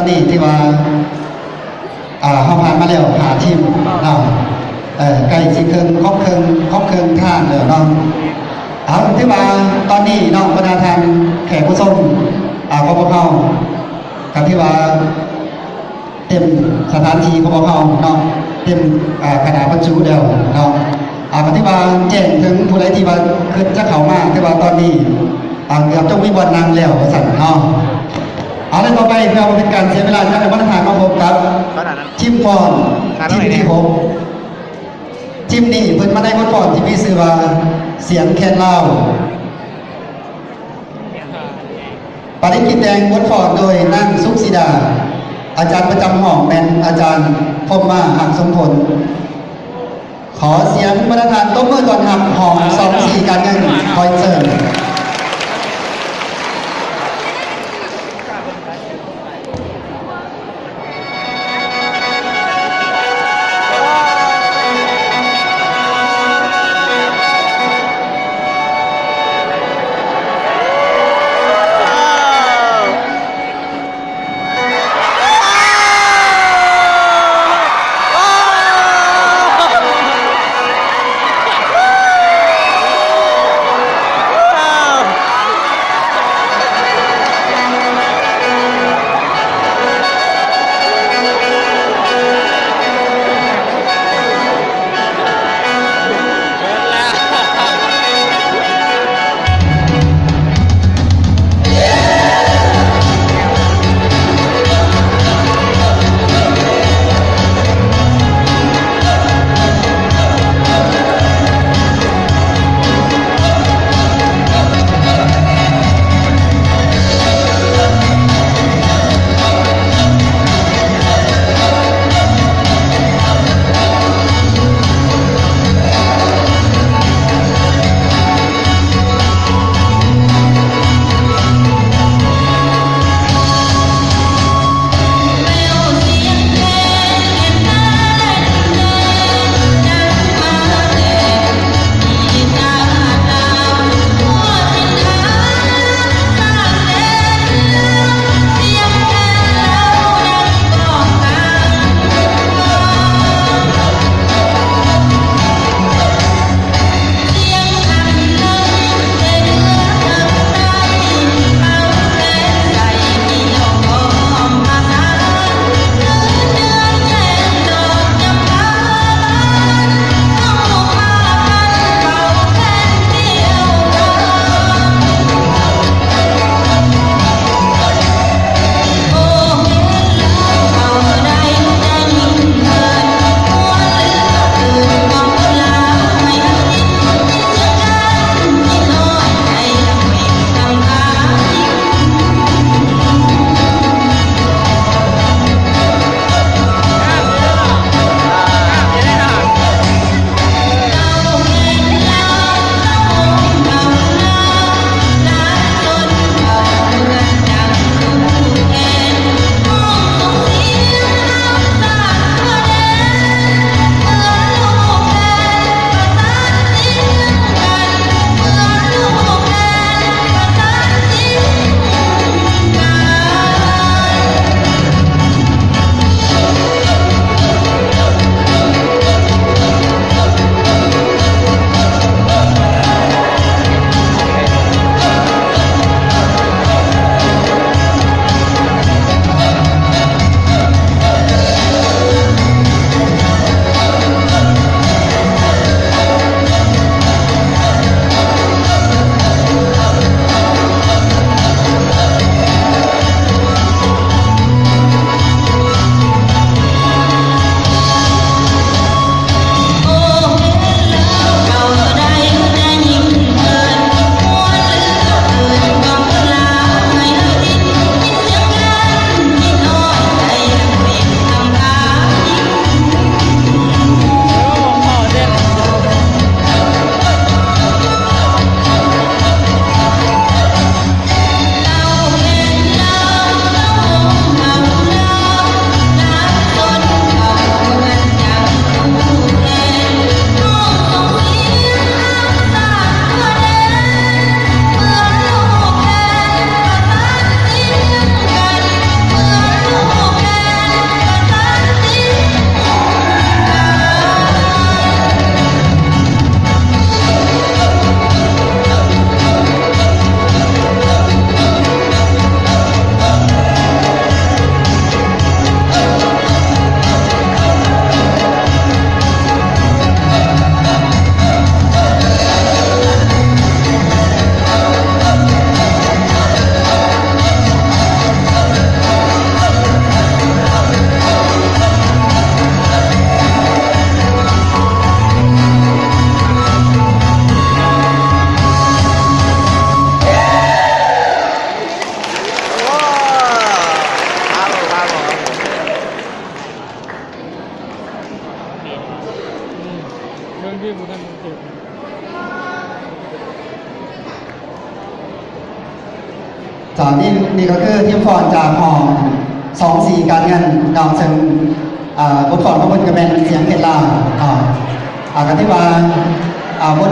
ຕອນນີ້ຖືວ່າ ອ່າ ເຮົາຜ່ານມາແລ້ວຫ້າທີມເນາະ ເອີ ໃກ້ຊິເຄິ່ງ ຄອບເຄິ່ງ ຄອບເຄິ່ງທາງແລ້ວເນາະ. ເອົາ ຖືວ່າຕອນນີ້ເນາະ ບັນດາທ່ານແຂກຜູ້ຊົມ ອ່າ ຂອງພວກເຮົາ ກໍຖືວ່າເຕັມສະຖານທີ່ຂອງພວກເຮົາເນາະ ເຕັມ ອ່າ ຄະນະບັນຈຸແລ້ວເນາະ. ອ່າ ກໍຖືວ່າແຈ້ງເຖິງຜູ້ໃດທີ່ວ່າຄິດຈະເຂົ້າມາ ຖືວ່າຕອນນີ້ ອ່າ ເກືອບຈະມີບ່ອນນັ່ງແລ້ວວ່າຊັ້ນເນາະ. ເອົາ ແລະ ຕໍ່ໄປເພື່ອບໍ່ເປັນການເສຍເວລາ ຈະໃຫ້ບັນດາທ່ານມາພົບກັບທີມຟ້ອນທີມທີຫົກ. ທີມນີ້ເພິ່ນມາໃນບົດຟ້ອນທີ່ມີຊື່ວ່າ ສຽງແຄນລາວ. ປາລິດກິດແຕ່ງບົດຟ້ອນໂດຍນາງສຸກສີດາ, ອາຈານປະຈຳຫ້ອງແມ່ນອາຈານພົມມາ ຮັກສົມພົນ. ຂໍສຽງບັນດາທ່ານຕົບມືຕ້ອນຮັບຫ້ອງສອງສີ່ການເງິນ ຂໍເຊີນ. ຕອນນີ້ ນີ້ກໍຄືທີມຟ້ອນຈາກຫ້ອງສອງສີ່ການເງິນເນາະ ເຊິ່ງ ອ່າ ບົດຟ້ອນຂອງເພິ່ນກໍແມ່ນສຽງເພັດລາວເນາະ ອ່າ ກໍຖືວ່າ ອ່າ ບົດ